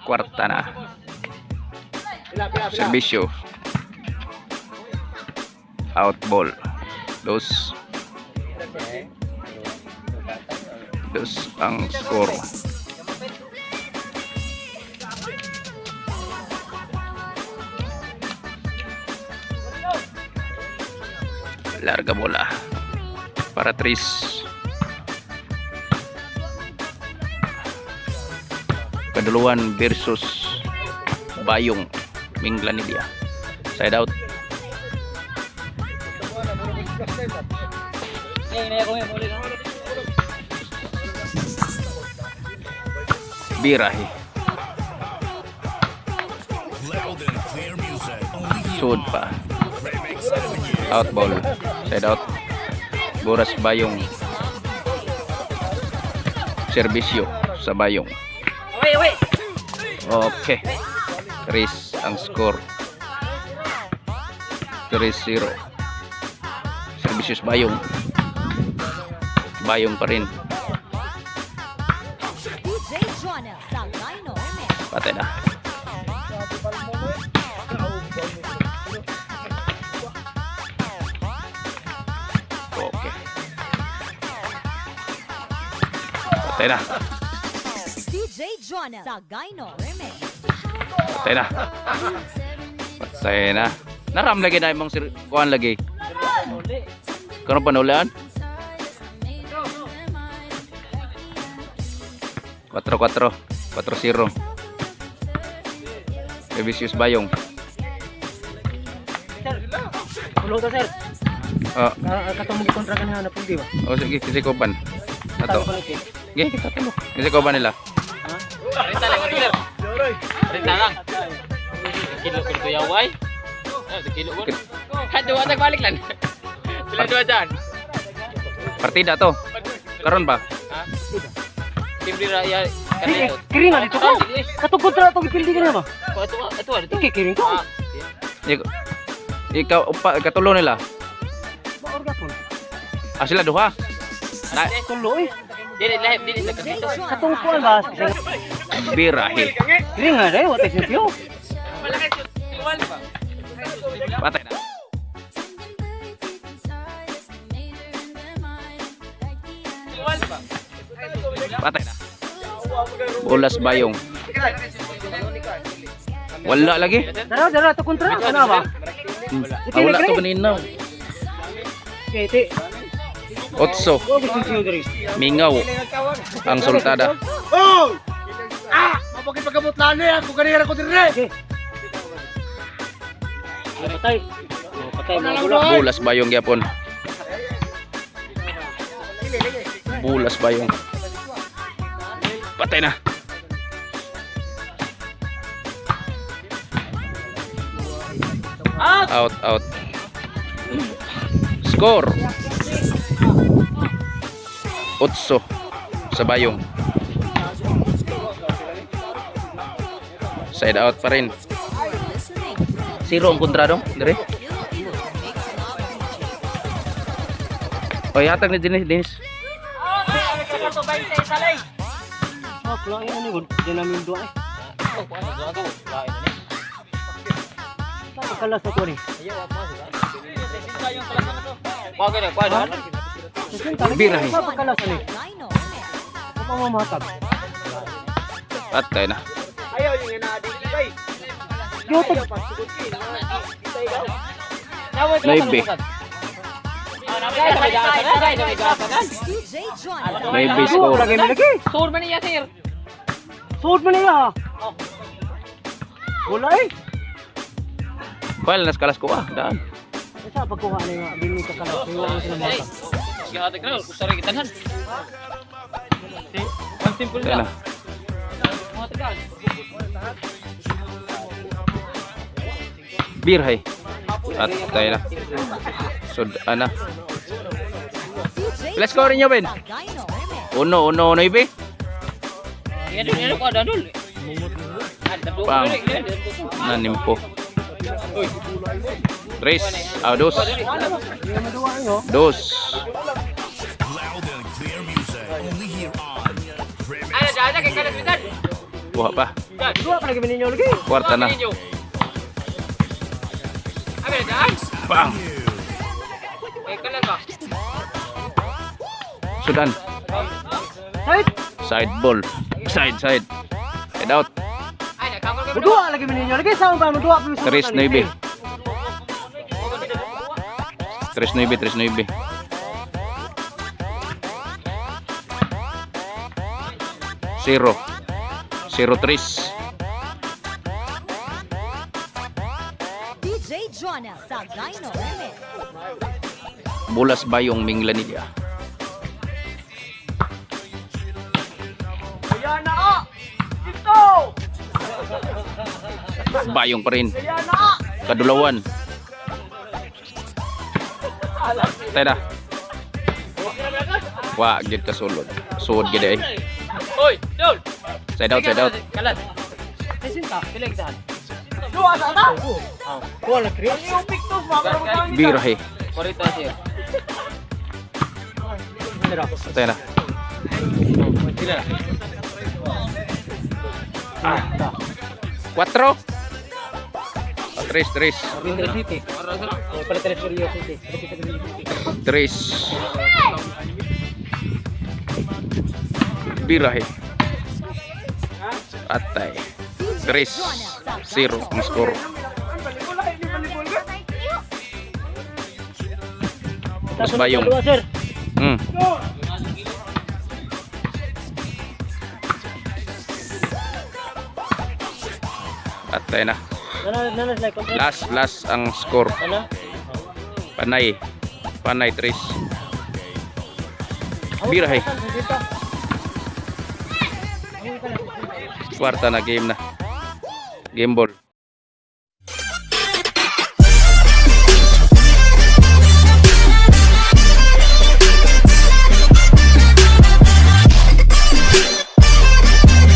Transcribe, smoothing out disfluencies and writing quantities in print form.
Kwarta na. Serbisyo. Out ball. Dos. Dos ang score. Larga bola. Para tres. Kaduluan versus Bayong Minglanilla. Side out. Birahe. Loud and clear music. Only here Sud on pa. Remix Avenue. Out ball. Side out. Boras Bayong. Serbisyo sa Bayong. Okay. Tres ang score. 3-0. Serbisyo sa Bayong. Bayong pa rin. DJ Jonel Sagayno Remix. Patay na. Okay. Patay na. DJ Jonel Sagayno Remix. Patay na. Patay na. Naram lagi na imong sir kuan lagi. Karon pa naulaan? 4-4. 4-0. Evicius Bayong. Ulo ta, sir. Oh, Katong mo kontra kanina na puldi ba? Oh sige, kasi kuban. Ato. Talo pa ni. Sige, kita tulo. Kasi kuban nila. Renta lang ito, sir. Renta lang. Kilo kilo to yaway. Ah, kilo ko. Hadto wa balik lang. Sila dua dyan. Partida to. Karon ba? Ha? Timbre raya Di kiring nga dito ko. Katong kontra atong gipildi kanina ba? Ato ato ato. Iki kiring ko. Ah, Ikaw upa katulo nila. Maor gapon. Ah, sila duha. Na, Tulo eh. Dili lahi dili sa DJ kasito. Jonel Katong kuan ba? Birahe. Kiring nga dai wa tay sentyo. Patay na. Patay na. Bolas Bayong. Wala lagi. Dara dara to kontra kana ba? Ah, wala to kanina. Okay, ti. Otso. Wa ko sentyo diri. Mingaw. Ang sultada. Oh! Ah! Mapagay pagkamutlane ako kanira ko dire. Okay. Patay. Oh, patay mga gula. Bulas Bayong gyapon. Bulas Bayong. Patay na. Out, out. Score. Otso sa Bayong. Side out pa rin. You're listening to Zero ang kontra dong, dire. Filipino Mix Love DJs. Oy, hatag ni Dennis, Dennis. Oh, kulain ani gud. Di namin dua eh. Pagkalas na to ni. Wa gani kwa do. Birahe. Pagkalas ani. Sagayno Remix. Pamamatag. Patay na. Ayaw yung inaadi kay. Yoto. Nueve. DJ Jonel Nueve score. Lagi lagi. Sur man niya, sir. Suod man niya. Wala eh. Well, nas kalas ko ah, daan. Sa pagkuha ni nga dili ka kalas. Wala sila matag. Gihatag na kusari kitanhan. One simple Patay na. lang. Mga tagaan. Birhay. Patay na. Sud ana. DJ Let's go rin Ben. Sagayno Remix. Uno, uno, nueve. Yan yan ko adol. Pang. Nanimpo. Tres. Ah, dos. Dos. Loud and clear music. Only here on Remix Ada ada kay kalat bitan. Buha pa. Dua pa lagi ninyo lagi. Kwarta na. Abi daan. Bang! Eh kalan ba? Sudan. Side. Side ball. Side, side. Head out. Ay nakangol kami. Dua lagi ninyo lagi sa ba dua pa. 3-9. 3-9, 3-9. Zero. 0-3. DJ Jonel Sagayno Remix. Bulas bayong Minglanilla. Ayan na ah! Dito! Bayong pa rin. Ayan na ah! Kadulawan. Tara. Wa gyud ka sulod. Suod gyud ay. Oy, dol. Side out, side out. Kalan. Sila gidahan. Dua sa ta! Dua lang tres. Yung pictos mga karamutang Birahe. 40 sir. Tara. Sila na. Ah. Cuatro. Tres, tres. City. Pala tres Rio City. Tres. Birahe. Atay. DJ Tres. Jonel Zero Sagayno ang score. Mas bayong. Dua sir. Atay na. Nana nana sila kontra. Last, last ang score. Ano? Panay. Panay, tres. Birahe. Kwarta na game na. Game ball.